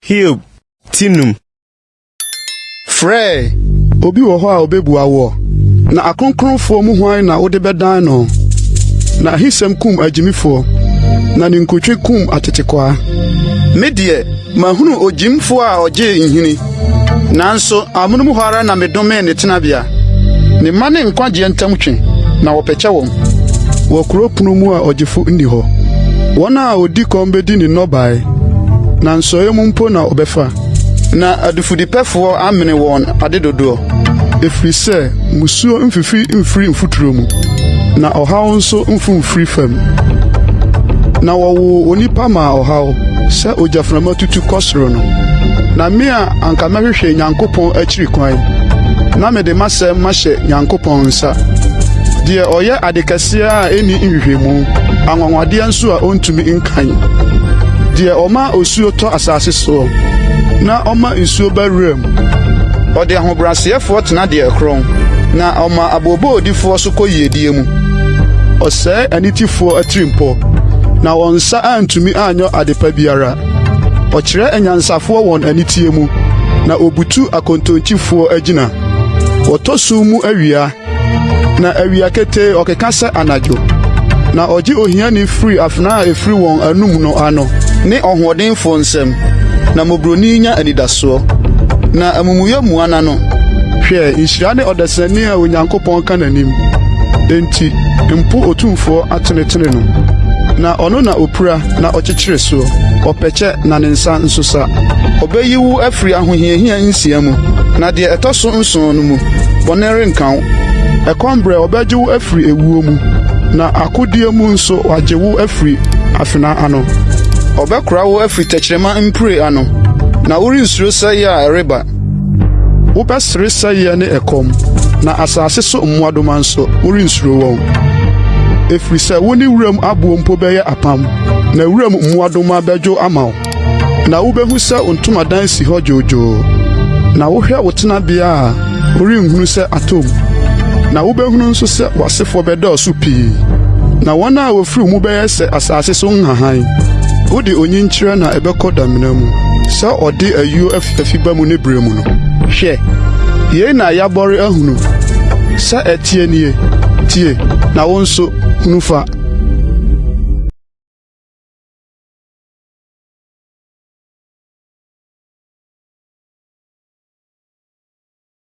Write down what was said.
Hiob ti num. Frɛ! Obi wɔ hɔ a obebua woɔ? Na akronkronfoɔ mu hwan na wode bɛdan no? Na ahisɛm kum agyimifoɔ, na ninkutwe kum atetekwaa. Me deɛ, mahunu ogyimfoɔ a ɔgyee nhini, nanso amonom hɔ ara na medomee ne tenabea. Ne mma ne nkwagyeɛ ntam twe, na wɔpɛkyɛ wɔn. Wɔ kuro pono mu a ɔgyefo nni hɔ. Wɔn a wɔdi kɔm bedi ne nnɔbae, na nsɔe mu mpo na wɔbɛfa. Na adifudepɛfoɔ amene wɔn adedodoɔ. Ɛfiri sɛ mmusuo mfifi mfiri mfuturo mu, na ɔhaw nso mfu mfiri fam. Na wɔwoo onipa maa ɔhaw, sɛ ogyaframa tutu kɔ soro no. Na me a anka mɛhwehwɛ Nyankopɔn akyiri kwan, na mede m'asɛm mahyɛ Nyankopɔn nsa, deɛ ɔyɛ ade kɛseɛ a enni nhwehwɛmu, anwanwadeɛ nso a ontumi nkan. Deɛ ɔma osuo tɔ asase soɔ, na ɔma nsuo ba wuram. Ɔde ahobrɛaseɛfoɔ tena deɛ ɛkorɔn, na ɔma abooboodifoɔ so kɔ yiedie mu. Ɔsɛe anitefoɔ atirimpɔ, na wɔn nsa antumi anyɔ adepa biara. Ɔkyerɛ anyansafoɔ wɔn aniteɛ mu, na obutu akontonkyifoɔ agyina. Wɔtɔ sum mu awia, na awia ketee ɔkeka sɛ anadwo. Na ɔgye ohiani firi afena a efiri wɔn anom no ano. Ne ɔhoɔdenfoɔ nsam, na mmɔborɔni nya anidasoɔ, na amumuyɛ mua n'ano. Hwɛ, nhyira ne ɔdasani a Onyankopɔn ka n'anim. Enti, mpo Otumfoɔ atenetene no. Na ɔno na opira na ɔkyekyere soɔ, ɔpɛkyɛ na ne nsa nso sa. Ɔbɛyi wo afiri ahohiahia nsia mu, na deɛ ɛtɔ so nson no mu, bɔne renka wo. Ɛkɔm berɛ ɔbɛgye wo afiri ewuo mu, na akodie mu nso wagye wo afiri afena ano. Ɔbɛkora wo afiri tɛkyerɛma mpire ano, na worensuro sɛeɛ a ɛreba. Wobɛsere sɛeɛ ne ɛkɔm, na asase so mmoadoma nso, worensuro wɔn. Ɛfiri sɛ wo ne wuram aboɔ mpo bɛyɛ apam, na wuram mmoadoma bɛdwo ama wo. Na wubehu sɛ wo ntomadan si hɔ dwoodwoo, na wohwɛ wo tenabea a, worenhunu sɛ atɔ mu. Na wobɛhunu nso sɛ w'asefoɔ bɛdɔɔso pii, na wɔn a wɔfiri wo mu bɛyɛ sɛ asase so nhahan. Wode onyinkyerɛ na ɛbɛkɔ damena mu, sɛ ɔde ayuo afiafi ba mu ne berɛ mu no. Hwɛ, yei na yɛabɔre ahunu, sɛ ɛteɛ nie, tie, na wo nso, hunu fa.